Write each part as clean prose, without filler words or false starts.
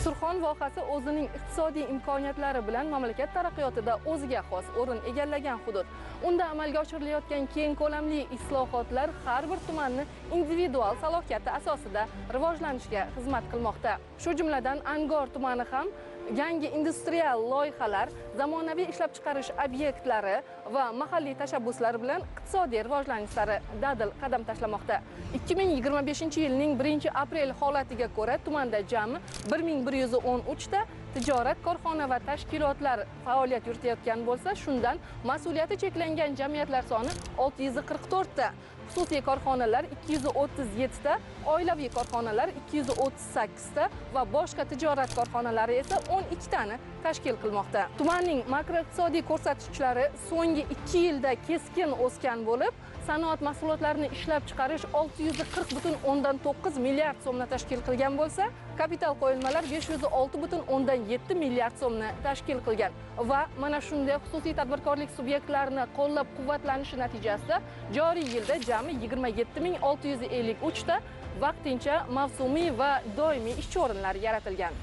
Surxon vohasi o'zining iqtisodiy imkoniyatlari bilan mamlakat taraqqiyotida o'ziga xos o'rin egallagan hudud. Unda amalga oshirilayotgan keng ko'lamli islohotlar har bir tumanni individual salohiyati asosida rivojlanishga xizmat qilmoqda. Shu jumladan Angor tumani ham yangi industrial loyihalar, zamonaviy ishlab chiqarish obyektlari va mahalliy tashabbuslar bilan iqtisodiy rivojlanish sari dadil qadam tashlamoqda. 2025-yilning 1-aprel holatiga ko'ra tumanda jami 1113 ta tijorat korxona va tashkilotlar faoliyat yuritayotgan bo'lsa, shundan mas'uliyati cheklangan jamiyatlar soni 644 ta, xususiy korxonalar 237 ta, oilaviy korxonalar 238 ta va boshqa tijorat korxonalari esa 12 tani tashkil qilmoqda. Tumanning makroiqtisodiy ko'rsatkichlari so'nggi 2 yilda keskin o'sgan bo'lib, sanoat mahsulotlarini ishlab chiqarish 640,9 milliard so'mni tashkil qilgan bo'lsa, kapital qo'yilmalar 506,7 milliard so'mni tashkil qilgan va mana shunday xususiy tadbirkorlik subyektlarini qo'llab-quvvatlanishi natijasida joriy yilda jami 27653 ta vaqtincha, mavsumiy va doimiy ishchi o'rinlari yaratilgan.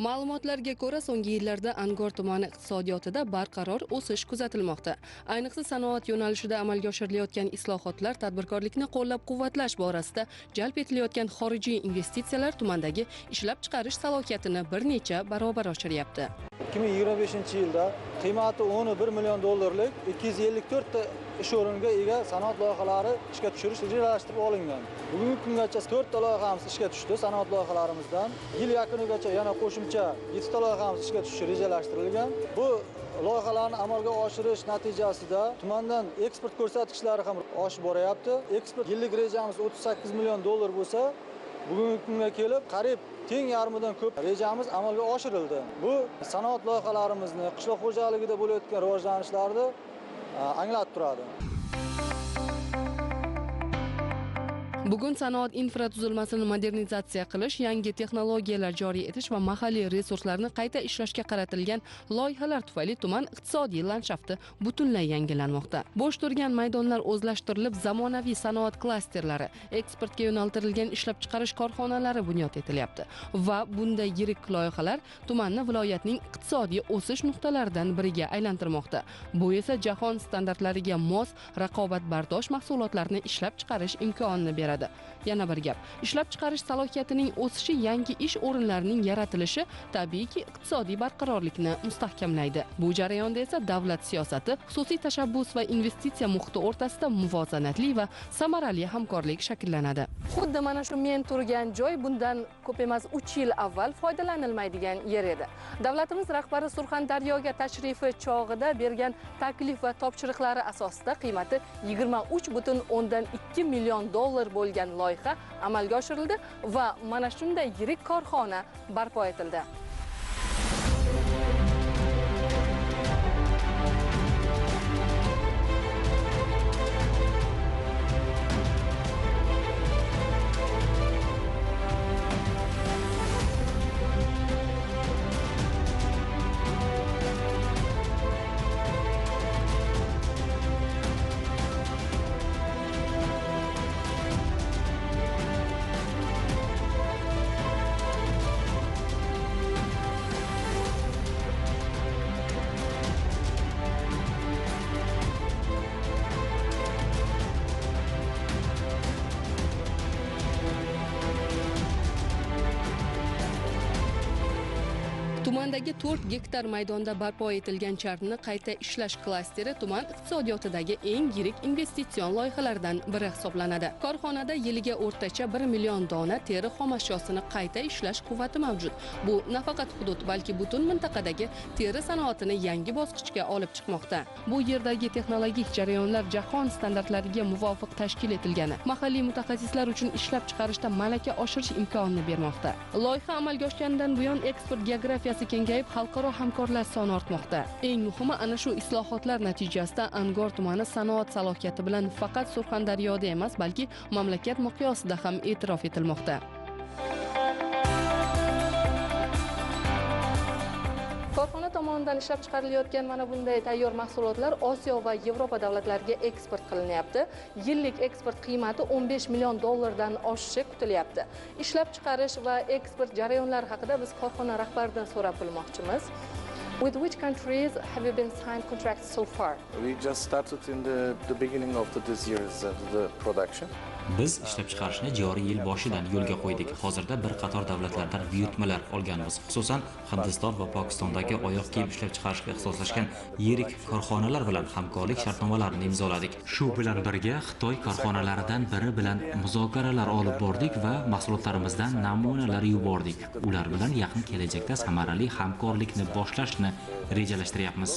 Ma'lumotlarga ko'ra, so'nggi yillarda Angor tumani iqtisodiyotida barqaror o'sish kuzatilmoqda. Ayniqsa sanoat yo'nalishida amalga oshirilayotgan islohotlar, tadbirkorlikni qo'llab-quvvatlash borasida jalb etilayotgan xorijiy investitsiyalar tumandagi ishlab chiqarish salohiyatini bir necha barobar oshiryapti. 2025-yilda qiymati 11 million dollarlik 254 ta ish o'rniga ega sanoat loyihalari ishga tushirish rejalashtirib olingan. Bugungi kungacha 4 ta loyihamiz ishga tushdi sanoat loyihalarimizdan. Yil yakunigacha yana qo'shimcha 7 ta loyihamiz ishga tushishi rejalashtirilgan. Bu loyihalarni amalga oshirish natijasida tumandan eksport ko'rsatkichlari ham oshib boryapti. Eksport yillik rejamiz 38 million dollar bo'lsa, bugungi kunga kelib qariyb teng yarmidan ko'p rejamiz amalga oshirildi. Bu sanoat loyihalarimizni, qishloq xo'jaligida bo'layotgan rivojlanishlarni anglatib turadi. Bugun sanoat infratuzilmasini modernizatsiya qilish, yangi texnologiyalar joriy etish va mahalliy resurslarni qayta ishlashga qaratilgan loyihalar tufayli tuman iqtisodiy landshafti butunlay yangilanmoqda. Bo'sh turgan maydonlar o'zlashtirilib, zamonaviy sanoat klasterlari, eksportga yo'naltirilgan ishlab chiqarish korxonalari bunyod etilyapti va bunday yirik loyihalar tumanni viloyatning iqtisodiy o'sish nuqtalaridan biriga aylantirmoqda. Bu esa jahon standartlariga mos raqobatbardosh mahsulotlarni ishlab chiqarish imkonini beradi. Yana bir gap, ishlab chiqarish salohiyatining o'sishi, yangi ish o'rinlarining yaratilishi tabiiyki iqtisodiy barqarorlikni mustahkamlaydi. Bu jarayonda esa davlat siyosati, xususiy tashabbus va investitsiya muhiti o'rtasida muvozanatli va samarali hamkorlik shakllanadi. Xuddi mana shu men turgan joy bundan ko'p emas 3 yil avval foydalanilmaydigan yer edi. Davlatimiz rahbari Surxondaryoga tashrifi chog'ida bergan taklif va topshiriqlari asosida qiymati 23,2 million dollar bo'lgan loyiha amalga oshirildi va mana shunday yirik korxona barpo etildi. Tumandagi 4 gektar maydonda barpo etilgan charmni qayta ishlash klasteri tuman iqtisodiyotidagi eng yirik investitsion loyihalardan biri hisoblanadi. Korxonada yiliga o'rtacha 1 million dona teri xomashyosini qayta ishlash quvvati mavjud. Bu nafaqat hudud, balki butun mintaqadagi teri sanoatini yangi bosqichga olib chiqmoqda. Bu yerdagi texnologik jarayonlar jahon standartlariga muvofiq tashkil etilgani mahalliy mutaxassislar uchun ishlab chiqarishda malaka oshirish imkonini bermoqda. Loyiha amalga oshganidan buyon eksport geografiyasi kengayib, xalqaro hamkorlar soni ortmoqda. Eng muhimi, ana shu islohotlar natijasida Angor tumani sanoat salohiyati bilan faqat Surxondaryoda emas, balki mamlakat miqyosida ham e'tirof etilmoqda. tomonidan ishlab chiqarilayotgan mana bunday tayyor mahsulotlar Osiyo va Yevropa davlatlariga eksport qilinyapti. Yillik eksport qiymati 15 million dollardan oshishi kutilyapti. Ishlab chiqarish va eksport jarayonlari haqida biz korxona rahbaridan so'rab bilmoqchimiz. With which countries have you been signed contracts so far? We just started in the beginning of this year's the production. Biz ishlab chiqarishni joriy yil boshidan yo'lga qo'ydik. Hozirda bir qator davlatlardan buyurtmalar olganmiz. Xususan, Hindiston va Pokistondagi oyoq kiyim ishlab chiqarishga ixtisoslashgan yirik korxonalar bilan hamkorlik shartnomalarini imzoladik. Shu bilan birga Xitoy korxonalaridan biri bilan muzokaralar olib bordik va mahsulotlarimizdan namunalar yubordik. Ular bilan yaqin kelajakda samarali hamkorlikni boshlashni rejalashtiryapmiz.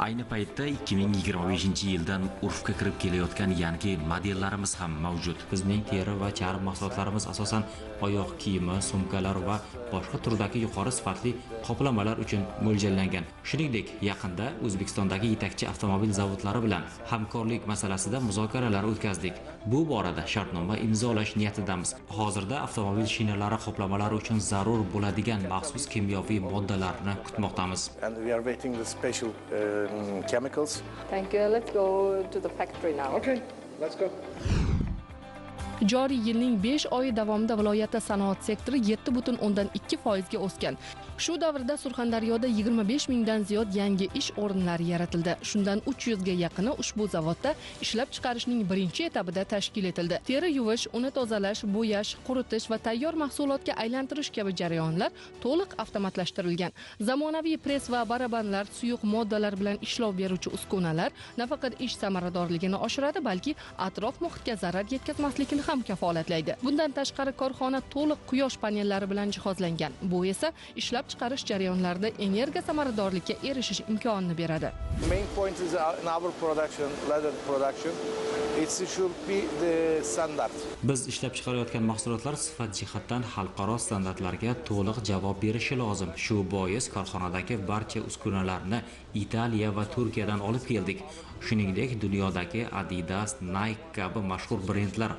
Ayni paytda 2025-yildan urfga kirib kelayotgan yangi modellarimiz ham mavjud. Bizning teri va charm mahsulotlarimiz asosan oyoq kiyimi, sumkalar va boshqa turdagi yuqori sifatli qoplamalar uchun mo'ljallangan. Shuningdek, yaqinda O'zbekistondagi yetakchi avtomobil zavodlari bilan hamkorlik masalasida muzokaralar o'tkazdik. Bu borada shartnoma imzolash niyatidamiz. Hozirda avtomobil shinalari qoplamalari uchun zarur bo'ladigan maxsus kimyoviy moddalarni kutmoqdamiz. And we are waiting the special chemicals. Thank you. Let's go to the factory now. Okay, let's go. Joriy yilning 5 oyi davomida viloyatda sanoat sektori 7,2% ga o'sgan. Shu davrda Surxondaryoda 25 mingdan ziyod yangi ish o'rinlari yaratildi. Shundan 300 ga yaqini ushbu zavodda ishlab chiqarishning birinchi etapida tashkil etildi. Teri yuvish, uni tozalash, bo'yash, quritish va tayyor mahsulotga aylantirish kabi jarayonlar to'liq avtomatlashtirilgan. Zamonaviy press va barabanlar, suyuq moddalar bilan ishlov beruvchi uskunalar nafaqat ish samaradorligini oshiradi, balki atrof muhitga zarar yetkazmaslikni ham kafolatlaydi. Bundan tashqari korxona to'liq quyosh panellari bilan jihozlangan. Bu esa ishlab chiqarish jarayonlarida energiya samaradorlikka erishish imkonini beradi. Main point is in our production, leather production, it should be the standard. Biz ishlab chiqarayotgan mahsulotlar sifat jihatdan xalqaro standartlarga to'liq javob berishi lozim. Shu bois korxonadagi barcha uskunalarni Italiya va Turkiyadan olib keldik. Shuningdek, dunyodagi Adidas, Nike kabi mashhur brendlar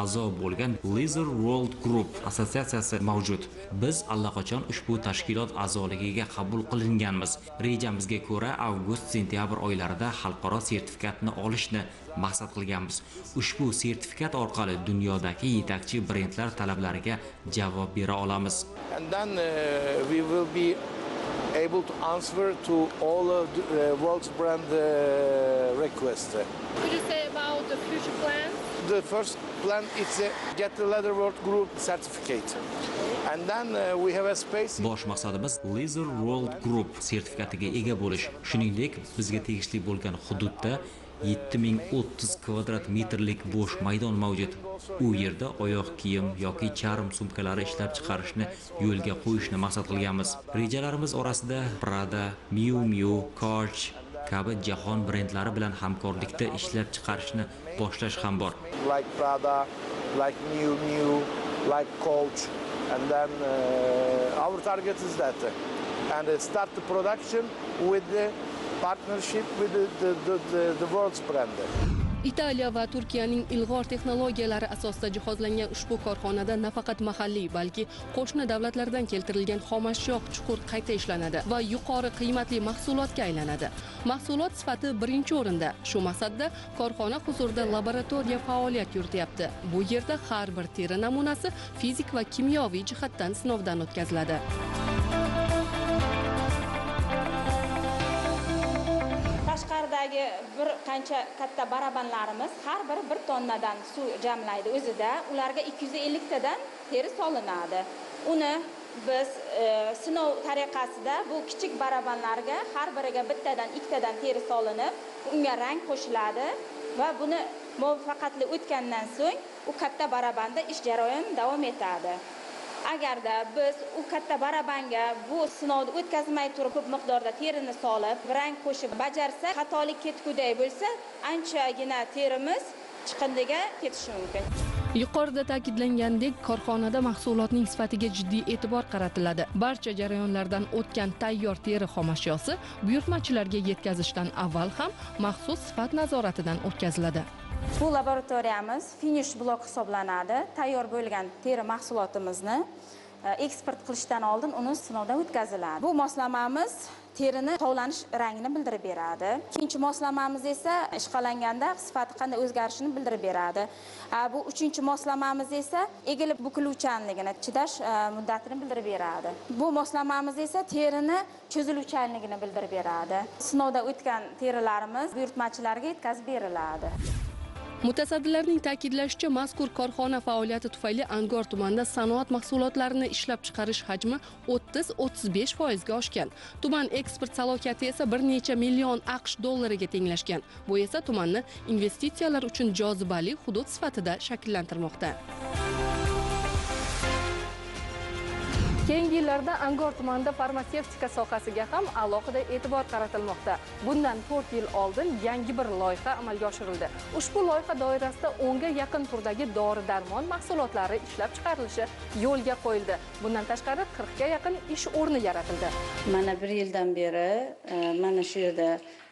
a'zo bo'lgan Leather World Group assotsiatsiyasi mavjud. Biz allaqachon ushbu tashkilot a'zoligiga qabul qilinganmiz. Rejamizga ko'ra avgust-sentyabr oylarida xalqaro sertifikatni olishni maqsad qilganmiz. Ushbu sertifikat orqali dunyodagi yetakchi brendlar talablariga javob bera olamiz. And then we will be able to answer to all of the world's brand requests. Could you say about the future plans? The first plan is to get the Leather World Group certificate. And then we have a space. Bosh maqsadimiz Leather World Group sertifikatiga ega bo'lish. Shuningdek, bizga tegishli bo'lgan hududda 7030 kvadrat metrlik bo'sh maydon mavjud. U yerda oyoq kiyim yoki charm sumkalari ishlab chiqarishni yo'lga qo'yishni maqsad qilganmiz. Rejalarimiz orasida Prada, Miu Miu, Coach kabi jahon brendlari bilan hamkorlikda ishlab chiqarishni boshlash ham bor. Like Prada, like Miu Miu, like Coach, and then our target is that and start the production with the partnership with the world's brand. Italiya va Turkiyaning ilg'or texnologiyalari asosida jihozlangan ushbu korxonada nafaqat mahalliy, balki qo'shni davlatlardan keltirilgan xomashyo chuqur qayta ishlanadi va yuqori qiymatli mahsulotga aylanadi. Mahsulot sifati birinchi o'rinda. Shu maqsadda korxona huzurida laboratoriya faoliyat yurityapti. Bu yerda har bir teri namunasi fizik va kimyoviy jihatdan sinovdan o'tkaziladi. Tashqaridagi bir qancha katta barabanlarimiz har biri 1 tonnadan suv jamlaydi o'zida. Ularga 250 tadan teri solinadi. Uni biz sinov tariqasida bu kichik barabanlarga har biriga bittadan ikkitadan teri solinib, unga rang qo'shiladi va buni muvaffaqiyatli o'tgandan so'ng u katta barabanda ish jarayoni davom etadi. Agarda biz u katta barabanga bu sinovni o'tkazmay turib ko'p miqdorda terini solib, rang qo'shib bajarsa, xatolik ketguday bo'lsa, anchagina terimiz chiqindiga ketishi mumkin. Yuqorida ta'kidlangandek, korxonada mahsulotning sifatiga jiddiy e'tibor qaratiladi. Barcha jarayonlardan o'tgan tayyor teri xomashyosi buyurtmachilarga yetkazishdan avval ham maxsus sifat nazoratidan o'tkaziladi. Bu laboratoriyamiz finish blok hisoblanadi. Tayyor bo'lgan teri mahsulotimizni Eksport qilishdan oldin uni sinovdan o'tkaziladi. Bu moslamamiz terini tovlanish rangini bildirib beradi. Ikkinchi moslamamiz esa ishqalanganda sifati qanday o'zgarishini bildirib beradi. Bu uchinchi moslamamiz esa egilib bukiluvchanligini, chidash muddatini bildirib beradi. Bu moslamamiz esa terini cho'ziluvchanligini bildirib beradi. Sinovdan o'tgan terilarimiz buyurtmachilarga yetkazib beriladi. Mutasaddilarning ta'kidlashicha, mazkur korxona faoliyati tufayli Angor tumanida sanoat mahsulotlarini ishlab chiqarish hajmi 30-35% ga oshgan. Tuman eksport salohiyati esa bir necha million AQSh dollariga tenglashgan. Bu esa tumanni investitsiyalar uchun jozibali hudud sifatida shakllantirmoqda. Keyingi yillarda Angor tumanida farmatsevtika sohasiga ham alohida e'tibor qaratilmoqda. Bundan 4 yil oldin yangi bir loyiha amalga oshirildi. Ushbu loyiha doirasida 10 ga yaqin turdagi dori-darmon mahsulotlari ishlab chiqarilishi yo'lga qo'yildi. Bundan tashqari 40 ga yaqin ish o'rni yaratildi. Mana bir yildan beri mana shu yerda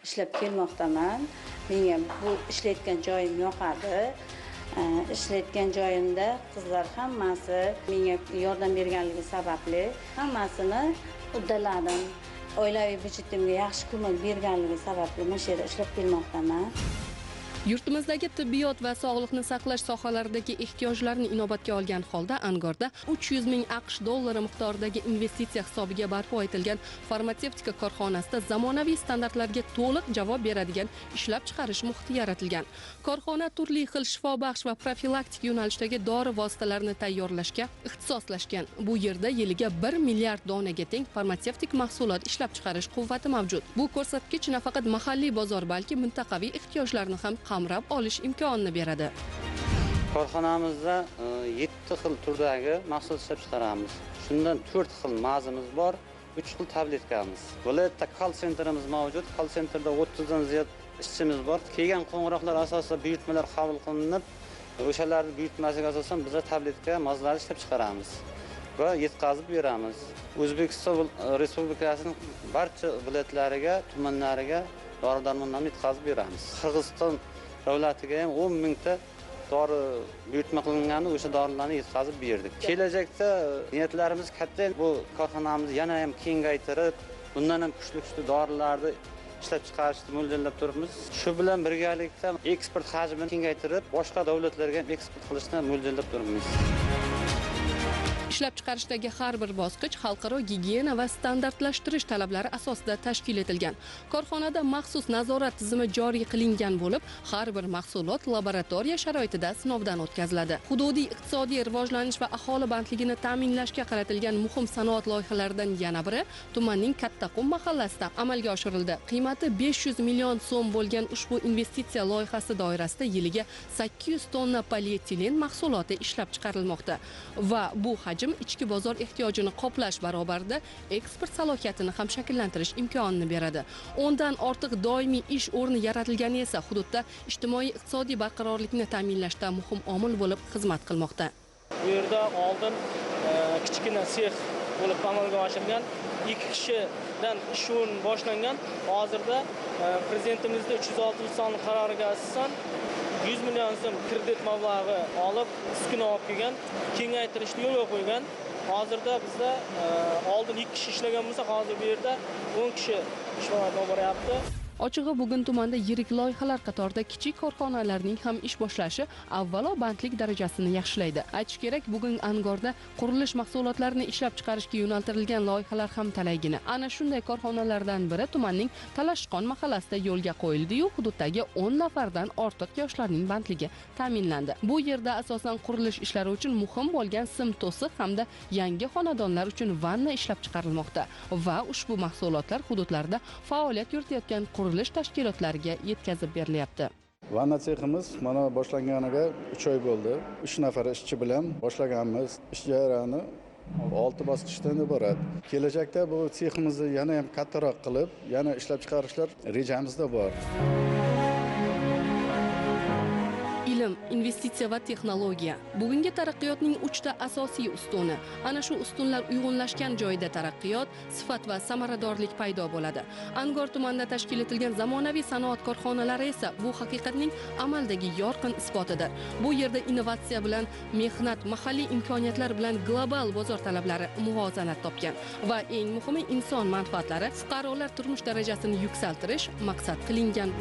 ishlab kelmoqdaman. Menga bu ishlayotgan joyim yoqadi. Ishlayotgan joyimda qizlar hammasi menga yordam berganligi sababli hammasini uddaladim. Oilaviy byudjetimga yaxshi ko'mak berganligi sababli mana shu yerda ishlab kelmoqdaman. Yurtimizdagi tibbiyot va sog'liqni saqlash sohalaridagi ehtiyojlarni inobatga olgan holda Angorda 300 ming AQSh dollari miqdoridagi investitsiya hisobiga barpo etilgan farmatsevtika korxonasida zamonaviy standartlarga to'liq javob beradigan ishlab chiqarish muhiti yaratilgan. Korxona turli xil shifobaxsh va profilaktik yo'nalishdagi dori vositalarini tayyorlashga ixtisoslashgan. Bu yerda yiliga 1 milliard donaga teng farmatsevtik mahsulot ishlab chiqarish quvvati mavjud. Bu ko'rsatkich nafaqat mahalliy bozor, balki mintaqaviy ehtiyojlarni ham qamrab olish imkonini beradi. Korxonamizda 7 xil turdagi mahsulot ishlab chiqaramiz. Shundan 4 xil mazimiz bor, 3 xil tabletkamiz. Viloyatda call centerimiz mavjud. Call centerda 30 dan ziyod ishchimiz bor. Kelgan qo'ng'iroqlar asosida buyurtmalar qabul qilinib, o'shalarning buyurtmasiga asosan biz tabletka, mazlarni ishlab chiqaramiz va yetkazib beramiz. O'zbekiston Respublikasining barcha viloyatlariga, tumanlariga dori-darmonlarni yetkazib beramiz. Qirg'iziston davlatiga ham 10 mingta dori buyurtma qilingani, o'sha dorilarni yetkazib berdik. Kelajakda niyatlarimiz katta. Bu korxonamizni yana ham kengaytirib, bundan ham kuchli dorilarni ishlab chiqarishni mo'ljallab turibmiz. Shu bilan birgalikda eksport hajmini kengaytirib, boshqa davlatlarga ham eksport qilishni mo'ljallab turibmiz. Ishlab chiqarishdagi har bir bosqich xalqaro gigiyena va standartlashtirish talablari asosida tashkil etilgan. Korxonada maxsus nazorat tizimi joriy qilingan bo'lib, har bir mahsulot laboratoriya sharoitida sinovdan o'tkaziladi. Hududiy iqtisodiy rivojlanish va aholi bandligini ta'minlashga qaratilgan muhim sanoat loyihalaridan yana biri tumanning Kattaqum mahallasida amalga oshirildi. Qiymati 500 million so'm bo'lgan ushbu investitsiya loyihasi doirasida yiliga 800 tonna polietilen mahsuloti ishlab chiqarilmoqda va bu hajm ichki bozor ehtiyojini qoplash barobarida eksport salohiyatini ham shakllantirish imkonini beradi. 10 dan ortiq doimiy ish o'rni yaratilgani esa hududda ijtimoiy iqtisodiy barqarorlikni ta'minlashda muhim omil bo'lib xizmat qilmoqda. Bu yerda oldin kichkina sex bo'lib amalga oshirilgan, 2 kishidan ish o'rni boshlangan. Hozirda prezidentimizning 306 sonli qaroriga asosan 100 million so'm kredit mablag'i olib, uskuna olib kelgan, kengaytirishni yo'lga qo'ygan. Hozirda bizda oldin 2 kishi ishlagan bo'lsa, hozir bu yerda 10 kishi ish olib boryapti. Ochig'i, bugun tumanda yirik loyihalar qatorida kichik korxonalarning ham ish boshlashi avvalo bandlik darajasini yaxshilaydi. Aytish kerak, bugun Angorda qurilish mahsulotlarini ishlab chiqarishga yo'naltirilgan loyihalar ham talaygina. Ana shunday korxonalardan biri tumanning Talashqon mahallasida yo'lga qo'yildi-yu, hududdagi 10 nafardan ortiq yoshlarning bandligi ta'minlandi. Bu yerda asosan qurilish ishlari uchun muhim bo'lgan sim to'siq hamda yangi xonadonlar uchun vanna ishlab chiqarilmoqda va ushbu mahsulotlar hududlarda faoliyat yuritayotgan qurilish tashkilotlariga yetkazib berilyapti. Vanna seximiz mana boshlanganiga 3 oy bo'ldi. 3 nafar ishchi bilan boshlaganmiz. Ish jarayoni 6 bosqichdan iborat. Kelajakda bu seximizni yana ham kattaroq qilib, yana ishlab chiqarishlar rejamizda bor. Ilm, Ilm, investitsiya va texnologiya bugungi taraqqiyotning uchta asosiy ustuni. Ana shu ustunlar uyg'unlashgan joyda taraqqiyot, sifat va samaradorlik paydo bo'ladi. Angor tumanida tashkil etilgan zamonaviy sanoat korxonalari esa bu haqiqatning amaldagi yorqin isbotidir. Bu yerda innovatsiya bilan mehnat, mahalliy imkoniyatlar bilan global bozor talablari muvozanat topgan va eng muhimi inson manfaatlari, fuqarolar turmush darajasini yuksaltirish maqsad qilingan.